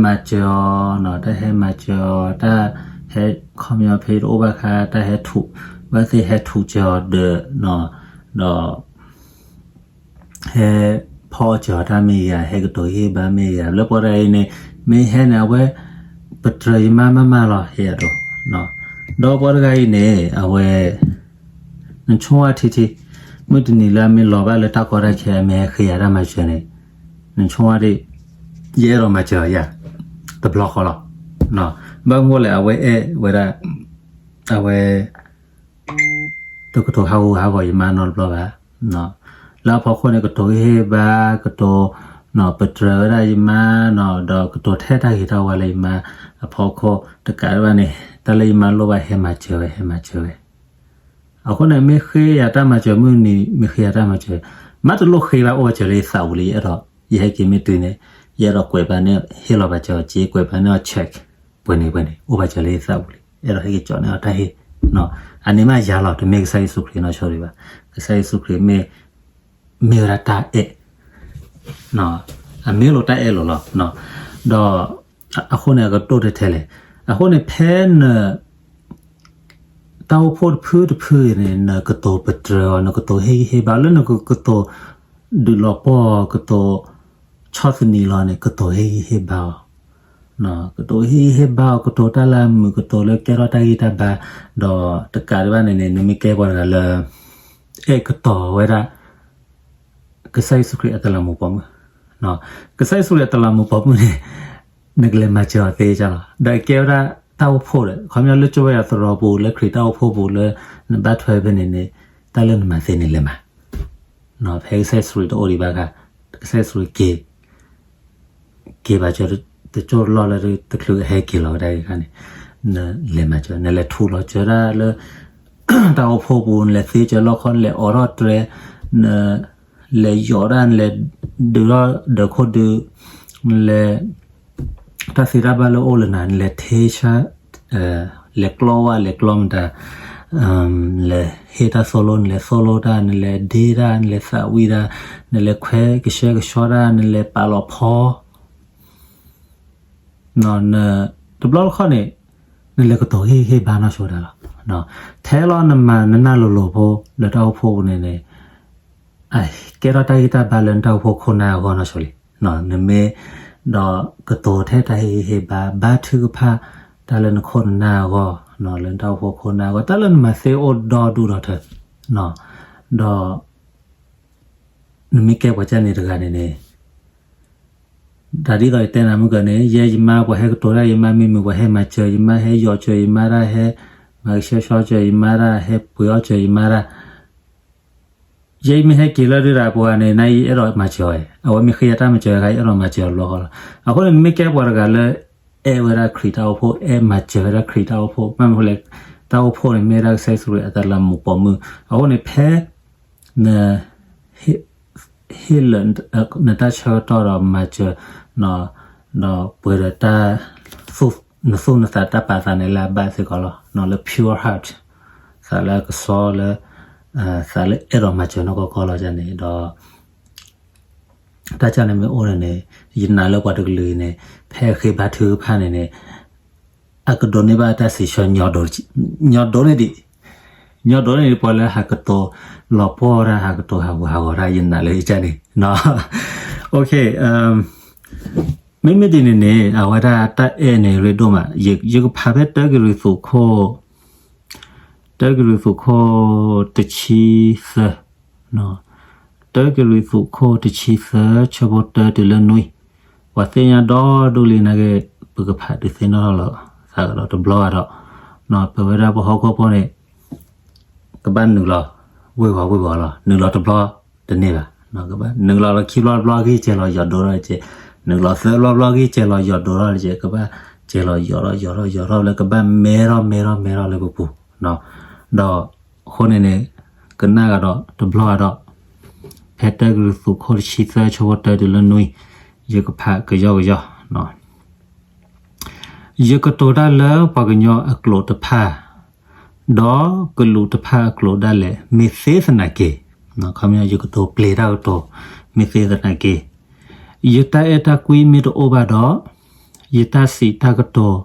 မၤစၢၤအီၤ, တၢ်ဟဲမၤစၢၤအီၤ, တၢ်ဟဲ ခီပညီ ဖဲယတအိၣ်ဘၣ်အခါ တၢ်ဟဲထူး, ဘၣ်သ့ၣ်ဟဲထူးစၢၤအီၤဒီး, ဒီး ဟဲဖီအီၣ်စၢၤအီၤတၢ်မ့ၢ်ဂ့ၤ, ဟဲကတိၤဟ့ၣ်ဘါမ့ၢ်ဂ့ၤ, လၢပှၤတဂၤအံၤန့ၣ် မ့ၢ်ဟဲန့ၣ် အဝဲ ပတြၢၤယမါမးမးလီၤ ဟဲအဒိ, ဒီးပှၤတဂၤအံၤန့ၣ် အဝဲ နဆိကမိၣ်ထံထံ, မုၢ်တနံၤလၢအမ့ၢ်လီၤဘၣ်လၢတၢ်ကီတၢ်ခဲ အမ့ၢ်ဟဲဃ့ယၤတၢ်မၤစၢၤန့ၣ်, နဆိကမိၣ်ဒ် ယအဲၣ်ဒိးမၤစၢၤအီၤယၤ တဘျီဃီလီၤ. ဘၣ်မနုၤလဲၣ် အဝဲအဲၣ်ဝဲဒၣ် အဝဲ တကတိၤဟးဂူာ်ဟးဂီၤယမါနီတဘျီဘၣ်. လၢအဖီခိၣ်န့ၣ် ကတိၤဟ့ၣ်ဟ့ၣ်ဘါ, ကတိၤ ပတြၢၤဝဲဒၣ်ယမါ, ဒီးကတိၤထဲတၢ်ဂ့ၤတၢ်ဝါလၢယမါအဖီခိၣ်, တကးဒံးဘၣ်န့ၣ် တၢ်လၢယမါလိၣ်ဘၣ် ဟဲမၤစၢၤဝဲ ဟဲမၤစၢၤဝဲ. အဃိန့ၣ် မ့ၢ်ဃ့ယၤတၢ်မၤစၢၤ မုၢ်နံၤ မ့ၢ်ဃ့ယၤတၢ်မၤစၢၤ, မ့ၢ်တလိၣ်ဃ့ဘၣ် အိၣ်ဘၣ်စၢၤလၢယသးပူၤလံ, ယအဲၣ်ဒိး ယဟဲက့ၤမ့ၢ်တုၤန့ၣ် ယအဲၣ်ဒိးကွဲးပာ်န့ၢ် ဟ့ၣ်လီၤဘၣ်စၢၤအီၤ စ့ကွဲးပာ်န့ၢ်အီၤ check ပှဲၤန့ၣ်ပှဲၤန့ၣ် အိၣ်ဘၣ်စၢၤလၢယသးပူၤလံ, အဲၣ်ဒိးဟဲက့ၤကၠီန့ၢ်အီၤတၢ်ဟ့ၣ်, အန့ၣ်မးယၤလီၤ, တမ့ၢ်ကစၢ်ယ့ၣ်ၡူးခရံာ်နီၢ်ဆိဒံးဘၣ်. ကစၢ်ယ့ၣ်ၡူးခရံာ်မ့ၢ် မ့ၢ်ဝဲဒၣ်တၢ်အဲၣ်, အမ့ၢ်လိာ်တၢ်အဲၣ်လိာ်လီၤ. ဒီး အဃိန့ၣ် အကတိၢ်ထဲထဲလဲၣ်. အဃိန့ၣ် ဖဲန တၢ်အိၣ်ဖှိၣ်တဖုတဖုအံၤန့ၣ် နကတိၤပတြၢၤအီၤ, နကတိၤဟ့ၣ်ဂံၢ်ဟ့ၣ်ဘါ, လၢနကကတိၤဒုးလီၤပှီၢ်, ကတိၤဆီၣ်သနံးလီၤန့ၣ် ကတိၤဟ့ၣ်ဂံၢ်ဟ့ၣ်ဘါအီၤ, ကတိၤဟ့ၣ်ဂံၢ်ဟ့ၣ်ဘါအီၤ, ကတိၤတၢ်လၢအမုာ်, ကတိၤလၢကဲထီၣ်တၢ်ဂံၢ်တၢ်ဘါ, ဒီးတကးဒံးဘၣ်န့ၣ်န့ၣ် နမ့ၢ်ကဲပှၤတဂၤလၢ အဲၣ်ကတီၤဝဲဒၣ် ကစၢ်ယ့ၣ်ၡူးခရံာ်အတလးမူးပိာ်မုၣ်, ကစၢ်ယ့ၣ်ၡူးခရံာ်အတလးမူးပိာ်မုၣ်န့ၣ် နကလဲၤမၤစၢၤအီၤသ့ကၢ်လီၤ. ဒီးကဲဝဲဒၣ်တၢ်အိၣ်ဖှိၣ်ဒီး ခီပညီလၢကၠိဝဲၢ်ယွၤသရိာ်ပူၤ လၢခရံာ်တၢ်အိၣ်ဖှိၣ်ပူၤလၢ နဘၣ်ထွဲဖဲန့ၣ်န့ၣ် တၢ်လၢနမၤသ့န့ၣ်လဲၤမၤ, ဖဲကစၢ်ယ့ၣ်ၡူးခရံာ်တအိၣ်ဒံးဘၣ်အခါ ကစၢ်ယ့ၣ်ၡူးခရံာ်က့ၤ က့ၤဘၣ်စၢၤတကၠိလီၢ်လၢတချုးကဟဲက့ၤလီၤဝဲဒၣ်အခါန့ၣ် နလဲၤမၤစၢၤ, နလဲၤထူးလီၤစၢၤဒၣ်လၢ တၢ်အိၣ်ဖှိၣ်ပူၤ, နလဲၤသ့စၢၤလီၢ်ခီ, နလဲၤအိးထီၣ်တြဲၤ, နလဲၤယိးဒၣ်, နလဲၤဒုးထီၣ်ဒၢးခိၣ်ဒုး, နလဲၤ တၢ်သ့တၢ်ဘၣ်လၢအိၣ်လၢနၤ နလဲၤထ့ဆါ, လဲၤကျီဝါ လဲၤကျီမတၤ, နလဲၤဟ့ၣ်တၢ်သိၣ်လိ နလဲၤသိၣ်လိတၢ် နလဲၤဒ့တၢ် နလဲၤသးဝံၣ်တၢ် နလဲၤခွဲကဆှဲကဆှီတၢ် နလဲၤပာ်လီၤဖီ တဘျီတခီၣ်န့ၣ် နလဲၤကတိၤဟ့ၣ်ဂံၢ်ဟ့ၣ်ဘါနီၢ်ဆိတၢ်လီၤ. ထဲလီၤနမၤနနၢ်လိၤလိၤဖိလၢတၢ်အိၣ်ဖှိၣ်ပူၤန့ၣ်န့ၣ် အကဲထီၣ်တၢ်ဂံၢ်တၢ်ဘါလၢနတၢ်အိၣ်ဖှိၣ်ခိၣ်နၢ်အဂီၢ်နီၢ်ဆိလံ. နမ့ၢ်ဒီးကတိၤထဲတၢ်ဟ့ၣ်ဂံၢ်ဟ့ၣ်ဘါ ဘါထုကဖၣ်တၢ်လၢနခိၣ်နနၢ်အဂီၢ် လၢနတၢ်အိၣ်ဖှိၣ်ခိၣ်နၢ်အဂီၢ် တၢ်လၢနမၤသ့အိၣ်ဒီဒူၣ်ဒီထၢ ဒီး နမ့ၢ်ကဲပှၤကၢ်န့ၣ်တဂၤန့ၣ်န့ၣ် တၢ်ဒ်သိးယတဲနၤမုၢ်ကၢန့ၣ် ယဲယမါပှၤဟဲကတိၤတၢ် ယမါမ့ၢ်မုာ်ပှၤဟဲမၤစၢၤ ယမါဟဲယီၤစၢၤယမါတၢ် ဟဲမၤကဆှဲကဆှီစၢၤယမါတၢ် ဟဲပှ့ၤအီၣ်စၢၤယမါတၢ် ယဲယမ့ၢ်ဟဲက့ၤလၢဒုၣ်တၢ်ပှၤန့ၣ် နယအဲၣ်ဒိးမၤစၢၤအီၤ အဝဲမ့ၢ်ဃ့ယၤတၢ်မၤစၢၤတခါ ယအဲၣ်ဒိးမၤစၢၤအီၤတဘျီဃီလီၤ. အဃိန့ၣ် နမ့ၢ်ကဲပှၤတဂၤလၢ အဲၣ်ဝဲဒၣ်ခရံာ်တၢ်အိၣ်ဖှိၣ် အဲၣ်မၤစၢၤဝဲဒၣ်ခရံာ်တၢ်အိၣ်ဖှိၣ် ဘၣ်မနုၤဃိလဲၣ် တၢ်အိၣ်ဖှိၣ်န့ၣ်မ့ၢ်ဒၣ်ကစၢ်ယ့ၣ်ၡူးခရံာ်အတၢ်လၢမူးပိာ်မုၣ် အဃိန့ၣ် ဖဲ န ဟ့ၣ်လၢ နတၢ်ဆၢကတီၢ်ဒီးမၤစၢၤ ဒီးပှဲၤဒီးတၢ် နသူၣ်နသးတၢ်ပာ်သးန့ၣ်လၢအဘၣ်စ့ၢ်ကီးလီၤ. လၢ pure heart သးလၢအကဆှီလၢ သးလၢအဲၣ်ဒိးမၤစၢၤနီၢ်ကီၢ်ကီၢ်လီၤန့ၣ်ဒီး တၢ်ကၢ်န့ၣ်မ့ၢ်အိၣ်န့ၣ်န့ၣ် ယနာ်လၢပှၤတကလုာ်အံၤန့ၣ် ဖဲအဃ့ဘါထုကဖၣ်န့ၣ်န့ၣ် အကဒိးန့ၢ်ဘၣ်တၢ်စံးဆၢ ညီဒိးန့ၢ်ဒံး ညီဒိးန့ၢ်ဒံးပှၤလၢဟးကတိၤလီၤပှီၢ်တၢ် ဟးကတိၤဟးဂူာ်ဟးဂီၤတၢ် ယနာ်လၢယကၢ်န့ၣ် မ့မ့ၢ်ဒ်န့ၣ်န့ၣ် အဝဲဒၣ်တၢ်အဲၣ်န့ၣ်ရ့ဒိၣ်မး ယကဖးဖဲတၢကရံၣ်သူးခိၣ် တၢကရံၣ်သူးခိၣ်တဆံသၢ တၢကရံၣ်သူးခိၣ်တဆံသၢ ဆၢဖိတၢတုၤလၢနွံ ပှၤသ့ၣ်ညါဒီဒူၣ်လံနာ်က့ ပကဖးဒုးသ့ၣ်နီၣ်ထီၣ်လီၤသးကဒီးတဘျီဒီး ပဝဲဒၣ်ပဟီၣ်ခိၣ်ဖိန့ၣ် ကဘၣ်နုာ်လီၤ ဝ့ၢ်ဂီၤဝ့ၢ်ဂီၤလီၤ နုာ်လီၤတဘျီတန့ၢ်ဘၣ် နုာ်လီၤလီၤခံဘျီတဘျီဂံၢ် ကဲလီၤယီၤဒိထီၣ်တက့ၢ် နုာ်လီၤသၢဘျီတဘျီဂံၢ် ကဲလီၤယီၤဒိထီၣ်တက့ၢ် ကဘၣ်ကဲလီၤယီၤထီၣ်ယီၤထီၣ်ယီၤထီၣ်လၢကဘၣ်မဲထီၣ်မဲထီၣ်မဲထီၣ်လၢပပူၤ ဒီးအဃိန့ၣ်န့ၣ် ကနၣ်ကဒီးတဘျီဒီး ဖဲတၢကရံၣ်သူးခိၣ်တဆံသၢ ဆၢဖိတၢတုၤလၢနွံ ယကဖးကယီကယီ ယကတိၤတၢ်လၢပှၤကညီအကျိာ်တဖၣ် ဒီးကလူးတဖၣ်အကျိာ်ဒၣ်လဲာ် မ့ၢ်သ့သနာ်က့ ခီပညီ ယကတိၤပျ့ၤတၢ်ကတိၤ မ့ၢ်သ့သနာ်က့ ယတၢ်အဲၣ်တၢ်ကွံမ့ၢ်တအိၣ်ဘၣ်ဒီး ယတၢ်စံးတၢ်ကတိၤ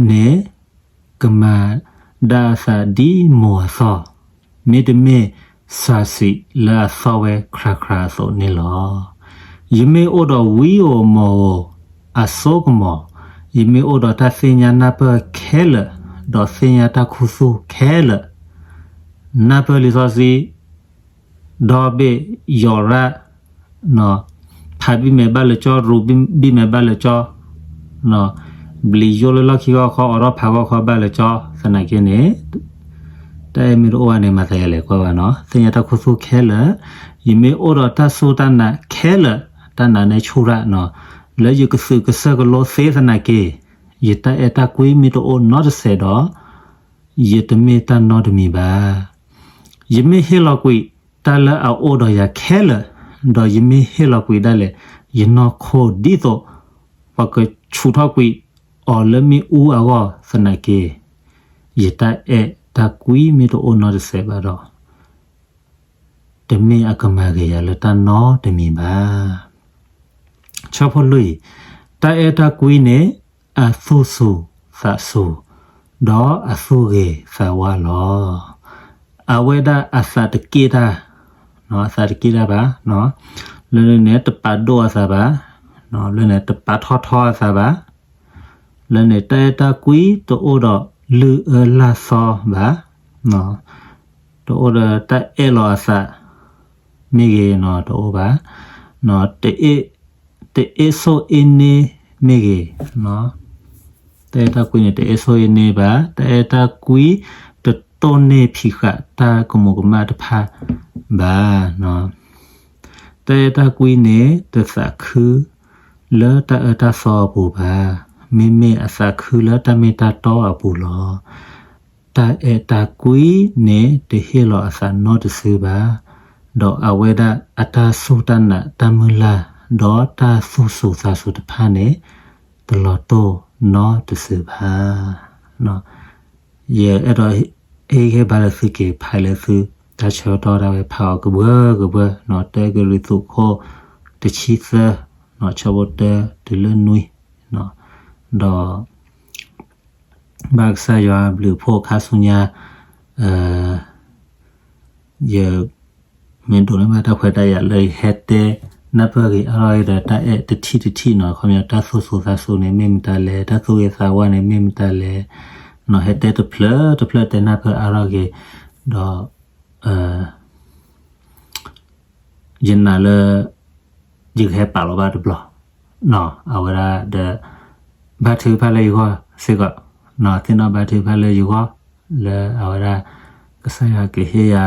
န့ၣ် ကမၤဒၣ်အသးဒ်မိၢ်အသီၣ်, မ့တမ့ၢ်စှၤဆံးလၢအသီၣ်ဝဲခရၤခရၤအသိးန့ၣ်လီၤ. ယမ့ၢ်အိၣ်ဒီးဝံဧိၤမိၢ်ဧိၤအစိကမီၤ, ယမ့ၢ်အိၣ်ဒီးတၢ်သ့ၣ်ညါနၢ်ပၢၢ်ခဲလၢာ်, ဒီးသ့ၣ်ညါတၢ်ခူသူၣ်ခဲလၢာ်, နၢ်ပၢၢ်လံာ်စီဆှံ, ဒီဘ့ၣ်ယီၤရၣ်, ဖးဘံၣ်မဲာ်ဘၣ်လၢာ်ကၠီ, ရူးဘံၣ်မဲာ်ဘၣ်လၢာ်ကၠီ, ဘျံးယိၣ်လၢလီၢ်ခံဂီၢ်ခီ, အိးထီၣ်ဖးဂီၢ်ခီဘၣ်လၢာ်ကၠီ, သနာ်က့န့ၣ်, တၢ်အဲၣ်မ့ၢ်တအိၣ်ဘၣ်န့ၣ် မၤသးယလဲၤကွၢ်ဘၣ်နီၤ, သ့ၣ်ညါတၢ်ခူသူၣ်ခဲလၢာ်, ယမ့ၢ်အိၣ်ဒီးတၢ်စူၢ်တၢ်နာ်ခဲလၢာ်, တၢ်နာ်န့ၣ်ဆူၣ်ရၣ်နီၤ, လၢယကသုးကစၢၢ်ကလိသ့သနာ်က့, ယတၢ်အဲၣ်တၢ်ကွံမ့ၢ်တအိၣ်နီတစဲးဒီး, ယတမ့ၢ်တၢ်နီတမံၤဘၣ်. ယမ့ၢ်ဟ့ၣ်လီၤကွံာ်တၢ်လၢအအိၣ်ဒီးယၤခဲလၢာ်, ဒီးယမ့ၢ်ဟ့ၣ်လီၤကွံာ်ဒၣ်လဲာ် ယနီၢ်ခိဒ်သိး ပှၤကဆူးထီၣ်ကွံာ်အီၤလၢမ့ၣ်အူအဂီၢ်သနာ်က့, ယတၢ်အဲၣ်တၢ်ကွံမ့ၢ်တအိၣ်နီတစဲးဘၣ်ဒီး, တမ့ၢ်အကမၤဂ့ၤယၤလၢတၢ်နီတမံၤဘၣ်. ဆၢဖိလွံၢ်, တၢ်အဲၣ်တၢ်ကွံန့ၣ် အသူၣ်စူၤသးစူၤ, ဒီးအသူၣ်ဂ့ၤသးဝါလီၤ. အဝဲဒၣ်အသးတက့ၣ်တၢ်, အသးတက့ၣ်တၢ်ဘၣ်, လၢန့ၣ်တပာ်ဒိၣ်အသးဘၣ်, လၢန့ၣ်တပာ်ထီၣ်ထီအသးဘၣ်, လၢန့ၣ်တၢ်အဲၣ်တၢ်ကွံတအိၣ်ဒီးလုၢ်အၢလၢ်သီဘၣ်, တအိၣ်ဒီးတၢ်အဲၣ်လီၤအသး မ့ၢ်ဂ့ၤနီၤ တအိၣ်ဘၣ်, တအ့ၣ်ဆိၣ်အ့န့မ့ၢ်ဂ့ၤ, တၢ်အဲၣ်တၢ်ကွံန့ၣ် တအ့ၣ်ဆိၣ်အ့န့ဘၣ်, တၢ်အဲၣ်တၢ်ကွံတတိၢ်န့ၢ်ဖံးဃာ်တၢ်ကမူးကမၣ်တဖၣ်ဘၣ်. တၢ်အဲၣ်တၢ်ကွံန့ၣ် တသးခုလၢတၢ်အၢတၢ်သီအပူၤဘၣ်, မ့မ့ၢ်အသးခုလၢတၢ်မ့ၢ်တၢ်တီအပူၤလီၤ. တၢ်အဲၣ်တၢ်ကွံန့ၣ် တဟ့ၣ်လီၤအသးနီတစုဘၣ်, ဒီးအဝဲဒၣ်အတၢ်စူၢ်တၢ်နာ်တၢ်မုၢ်လၢ် ဒီးတၢ်သူၣ်စူၤသးစူၤတဖၣ်န့ၣ် တလီၤတိၢ်နီတစုဘၣ်. ယအဲၣ်ဒိး အ့ ကဟဲဘါလၢသုက့ၤဖးလၢသု တၢ်ဆၢကတီၢ်ဒၣ်ဝဲဖးအီၤကဘှၢကဘှၢနီၤ, တၢကရံၣ်သူးခိၣ် တဆံသၢနီၤ, ဆၢဖိတၢတုၤလၢနွံ, ဒီး ဘၣ်ကစၢ်ယွၤဘျုးဖှိၣ်ခါဆူညါ ယ မ့ၢ်ဒိးန့ၢ်ဘၣ်တၢ်ခွဲးတၢ်ယာ်လၢယဟဲတဲနၢ်ပၢၢ်ဂ့ၤအါထီၣ်ဂ့ၤဒီးတၢ်အဲၣ်တထံၣ်တထံၣ်နီၤ, ခီပညီတၢ်သူၣ်စူၤသးစူၤန့ၣ်မ့ၢ်မတၤလဲၣ်, တၢ်သူၣ်ဂ့ၤသးဝါန့ၣ်မ့ၢ်မတၤလဲၣ်နီၤ, ဟဲတဲတဖျၢၣ်တဖျၢၣ်တဲနၢ်ပၢၢ်အါထီၣ်ဂ့ၤ, ဒီး ယနာ်လၢ ယကဟဲပာ်လီၤဘၣ်တဘျီနီၤ, အဝဲဒၣ်ဒီး ဘါထုကဖၣ်လၢယဂီၢ်စ့ၢ်ကီးနီၤ, သ့ၣ်နီၣ်ဘါထုကဖၣ်လၢယဂီၢ် လၢအဝဲဒၣ် ကစၢ်ယွၤကဟ့ၣ်ယၤ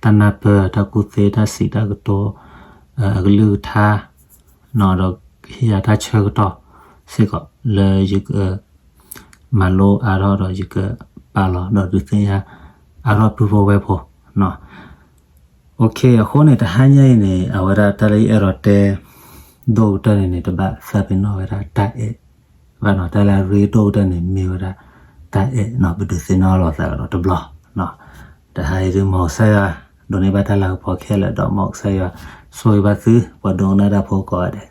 တၢ်နၢ်ပၢၢ် တၢ်ကူၣ်သ့ တၢ်စံးတၢ်ကတိၤ အကလုၢ်ကထါနီၤ, ဒီးကဟ့ၣ်ယၤတၢ်ဆၢကတီၢ်စ့ၢ်ကီး လၢယက မၤလိအါထီၣ်ဒီးယကပာ်လီၤ ဒီးဒုးသ့ၣ်ညါအါထီၣ်ပုၢ်ဖိဝဲၢ်ဖိနီၤ. အဃိန့ၣ် တဟါညါအံၤန့ၣ် အဝဲဒၣ်တၢ်လၢယအဲၣ်ဒိးတဲ ဒိၣ်ကတၢၢ်န့ၣ်န့ၣ် တဘၣ်သးပ့ၤနီၣ်ဝဲဒၣ်တၢ်အဲၣ်ဘၣ်နီၤ, တၢ်လၢအရ့ဒိၣ်ကတၢၢ်န့ၣ် မ့ၢ်ဝဲဒၣ်တၢ်အဲၣ်နီၤ, ပဒုးသ့ၣ်နီၣ်လိာ်သးကဒီးတဘျီနီၤ. တဟါအံၤဒုး မ်ကစၢ်ယွၤ ဒိးန့ၢ်ဘၣ်တၢ်လၤကပီၤခဲလၢာ်ဒီး မ်ကစၢ်ယွၤ ဆိၣ်ဂ့ၤဘၣ်သု ပှၤဒိကနၣ်တၢ်ဖိကိးဂၤဒဲး.